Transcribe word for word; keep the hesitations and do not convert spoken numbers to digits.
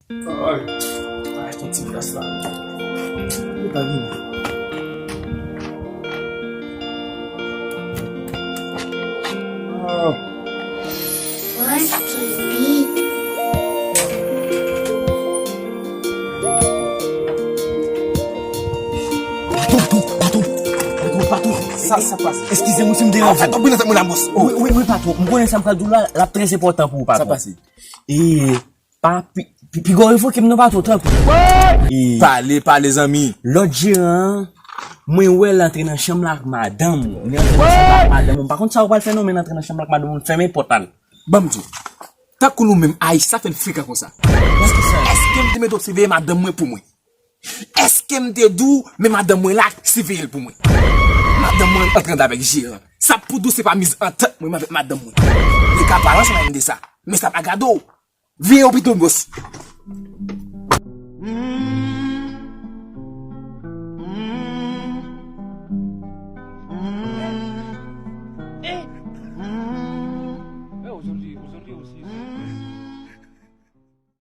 Ay, ay, achte yon ti glas la. Li pa vini. Ah. What's the beat? Patwon, patwon, patwon, patwon, patwon. Sa, sa pase? Eskize m si m deranje w. An fèt, w brile tèt mwen la, bòs. Oh. Wi, wi, wi, patwon. M konnen sa m pral di w la, l ap trè enpòtan pou ou, patwon. Sa pase? E, pa, pi, pi, piga w revoke m non, patwon, tanpri. E, pale, pale, zanmi. Lòt jeran an, mwen wè l antre nan chanm la ak madanm ou. Li antre nan chanm la ak madanm ou. M pa konn sa w pral fè non, men l antre nan chanm la ak madanm ou, fèmen pòt la. Ban m di w. Tankou nou menm, Ayisyen, sa fè n frekan konsa. Èske m te mete w siveye madanm mwen pou mwen? Èske m te di w, men madanm mwen la, siveye l pou mwen? Madanm mwen antre andan avèk jeran. Sa pou di w se pa mizantant mwen avèk madanm mwen. Li ka pale ansanm avè m de sa. Men sa pa gade w. Vire w pito, bòs.